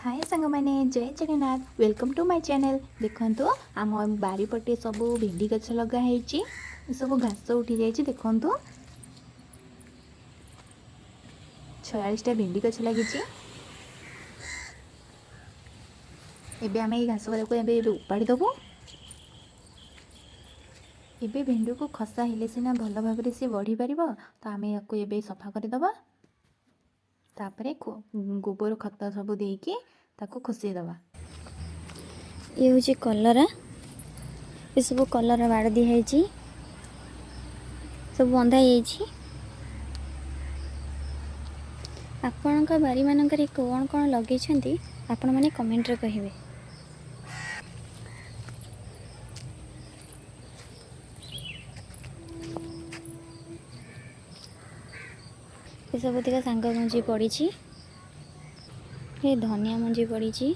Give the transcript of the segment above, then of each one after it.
ହାଏ ସାଙ୍ଗମାନେ, ଜୟ Jagannath. Welcome to my channel. ଦେଖନ୍ତୁ, ଆମ ବାରିପଟେ ସବୁ ଭେଣ୍ଡି ଗଛ ଲଗା ହେଇଛି। ସବୁ ଘାସ ଉଠି ଯାଇଛି। ଦେଖନ୍ତୁ, 46ଟା ଭେଣ୍ଡି ଗଛ ଲାଗିଛି। ଏବେ ଆମେ ଏଇ ଘାସ ଗୁଡ଼ାକୁ ଏବେ ଏବେ ଉପାଡ଼ି ଦେବୁ। ଏବେ ଭେଣ୍ଡିକୁ ଖସା ହେଲେ ସିନା ଭଲ ଭାବରେ ସିଏ ବଢ଼ିପାରିବ। ତ ଆମେ ୟାକୁ ଏବେ ସଫା କରିଦେବା, ତାପରେ ଗୋବର ଖତ ସବୁ ଦେଇକି ତାକୁ ଖୋସେଇଦେବା। ଇଏ ହେଉଛି କଲରା। ଏସବୁ କଲରା ବାଡ଼ ଦିଆହେଇଛି, ସବୁ ବନ୍ଧା ହେଇଯାଇଛି। ଆପଣଙ୍କ ବାରିମାନଙ୍କରେ କ'ଣ କ'ଣ ଲଗେଇଛନ୍ତି, ଆପଣମାନେ କମେଣ୍ଟରେ କହିବେ। ଏସବୁ ତିକ ଶାଗ ମଞ୍ଜି ପଡ଼ିଛି, ଏ ଧନିଆ ମଞ୍ଜି ପଡ଼ିଛି।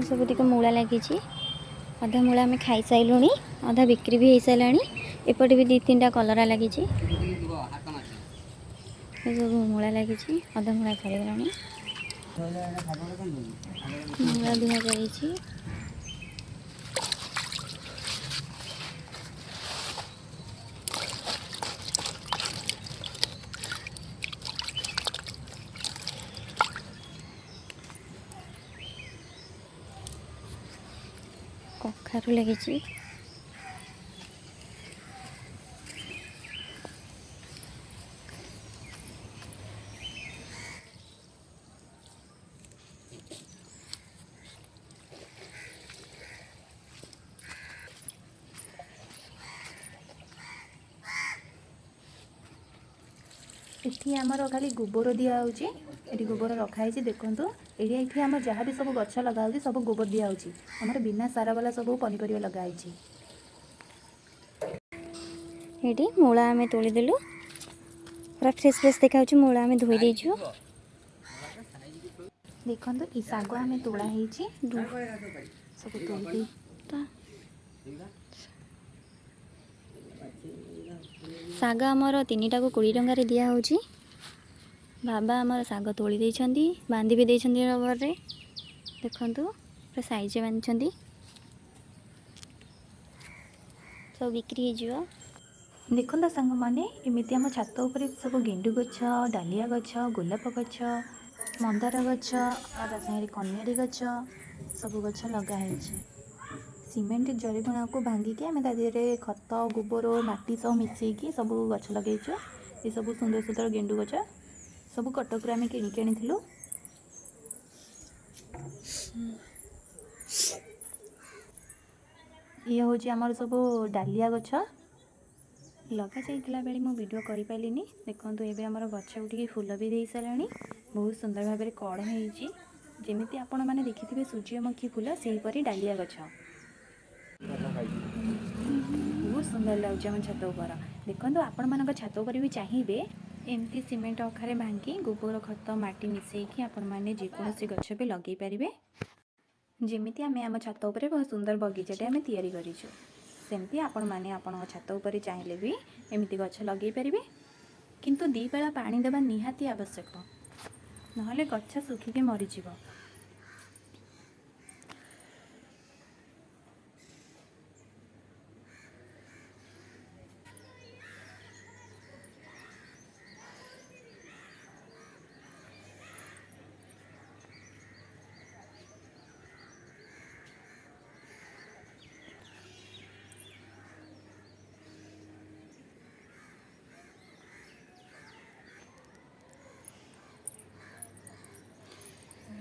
ଏସବୁ ତିକ ମୂଳା ଲାଗିଛି। ଅଧା ମୂଳା ଆମେ ଖାଇସାରିଲୁଣି, ଅଧା ବିକ୍ରି ବି ହେଇସାରିଲାଣି। ଏପଟେ ବି ଦୁଇ ତିନିଟା କଲରା ଲାଗିଛି। ଏସବୁ ମୂଳା ଲାଗିଛି, ଅଧା ମୂଳା ଫଳିଗଲାଣି। ମୂଳା ଧୁଆ ଚାଲିଛି। କଖାରୁ ଲାଗିଛି। ଏଠି ଆମର ଖାଲି ଗୋବର ଦିଆହେଉଛି। ଏଠି ଗୋବର ରଖାହେଇଛି। ଦେଖନ୍ତୁ, ଏଠି ଆମର ଯାହା ବି ସବୁ ଗଛ ଲଗା ହେଉଛି, ସବୁ ଗୋବର ଦିଆହେଉଛି। ଆମର ବିନା ସାର ବାଲା ସବୁ ପନିପରିବା ଲଗା ହେଇଛି। ଏଇଠି ମୂଳା ଆମେ ତୋଳିଦେଲୁ। ପୁରା ଫ୍ରେଶ୍ ଫ୍ରେଶ୍ ଦେଖାଯାଉଛି। ମୂଳା ଆମେ ଧୋଇ ଦେଇଛୁ। ଦେଖନ୍ତୁ, ଏଇ ଶାଗ ଆମେ ତୋଳା ହେଇଛି, ସବୁ ତୋଳି ଦେଇ ଶାଗ ଆମର ତିନିଟାକୁ 20 ଟଙ୍କାରେ ଦିଆହେଉଛି। ବାବା ଆମର ଶାଗ ତୋଳି ଦେଇଛନ୍ତି, ବାନ୍ଧି ବି ଦେଇଛନ୍ତି ରବରରେ। ଦେଖନ୍ତୁ, ପୁରା ସାଇଜରେ ବାନ୍ଧିଛନ୍ତି। ସବୁ ବିକ୍ରି ହେଇଯିବ। ଦେଖନ୍ତୁ ସାଙ୍ଗମାନେ, ଏମିତି ଆମ ଛାତ ଉପରେ ସବୁ ଗେଣ୍ଡୁ ଗଛ, ଡାଲିଆ ଗଛ, ଗୋଲାପ ଗଛ, ମନ୍ଦାର ଗଛ ଆଉ ତା ସାଙ୍ଗରେ କନିଆରି ଗଛ, ସବୁ ଗଛ ଲଗା ହେଇଛି। ସିମେଣ୍ଟ ଜରି ବୁଣାକୁ ଭାଙ୍ଗିକି ଆମେ ତା ଦେହରେ ଖତ, ଗୋବର, ମାଟି ସବୁ ମିଶେଇକି ସବୁ ଗଛ ଲଗେଇଛୁ। ଏସବୁ ସୁନ୍ଦର ସୁନ୍ଦର ଗେଣ୍ଡୁ ଗଛ ସବୁ କଟକରୁ ଆମେ କିଣିକି ଆଣିଥିଲୁ। ଇଏ ହେଉଛି ଆମର ସବୁ ଡାଲିଆ ଗଛ। ଲଗାଯାଇଥିଲା ବେଳେ ମୁଁ ଭିଡ଼ିଓ କରିପାରିଲିନି। ଦେଖନ୍ତୁ, ଏବେ ଆମର ଗଛ ଉଠିକି ଫୁଲ ବି ଦେଇ ସାରିଲାଣି। ବହୁତ ସୁନ୍ଦର ଭାବରେ କଢ଼ ହେଇଛି। ଯେମିତି ଆପଣମାନେ ଦେଖିଥିବେ ସୂର୍ଯ୍ୟମୁଖୀ ଫୁଲ, ସେହିପରି ଡାଲିଆ ଗଛ। ବହୁତ ସୁନ୍ଦର ଲାଗୁଛି ଆମ ଛାତ ଉପର। ଦେଖନ୍ତୁ, ଆପଣମାନଙ୍କ ଛାତ ଉପରେ ବି ଚାହିଁବେ ଏମିତି ସିମେଣ୍ଟ ଅଖାରେ ଭାଙ୍ଗି ଗୋବର ଖତ ମାଟି ମିଶାଇକି ଆପଣମାନେ ଯେକୌଣସି ଗଛ ବି ଲଗେଇ ପାରିବେ। ଯେମିତି ଆମେ ଆମ ଛାତ ଉପରେ ବହୁତ ସୁନ୍ଦର ବଗିଚାଟେ ଆମେ ତିଆରି କରିଛୁ, ସେମିତି ଆପଣମାନେ ଆପଣଙ୍କ ଛାତ ଉପରେ ଚାହିଁଲେ ବି ଏମିତି ଗଛ ଲଗେଇ ପାରିବେ। କିନ୍ତୁ ଦୁଇ ବେଳା ପାଣି ଦେବା ନିହାତି ଆବଶ୍ୟକ, ନହେଲେ ଗଛ ଶୁଖିକି ମରିଯିବ।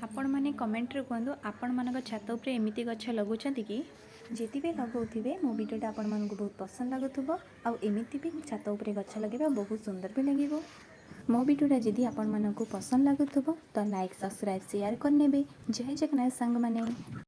ଆପଣମାନେ କମେଣ୍ଟରେ କୁହନ୍ତୁ, ଆପଣମାନଙ୍କ ଛାତ ଉପରେ ଏମିତି ଗଛ ଲଗାଉଛନ୍ତି କି? ଯଦି ବି ଲଗାଉଥିବେ, ମୋ ଭିଡ଼ିଓଟା ଆପଣମାନଙ୍କୁ ବହୁତ ପସନ୍ଦ ଲାଗୁଥିବ। ଆଉ ଏମିତି ବି ଛାତ ଉପରେ ଗଛ ଲଗାଇବା ବହୁତ ସୁନ୍ଦର ବି ଲାଗିବ। ମୋ ଭିଡ଼ିଓଟା ଯଦି ଆପଣମାନଙ୍କୁ ପସନ୍ଦ ଲାଗୁଥିବ ତ ଲାଇକ୍, ସବସ୍କ୍ରାଇବ୍, ସେୟାର କରିନେବେ। ଜୟ ଜଗନ୍ନାଥ ସାଙ୍ଗମାନେ।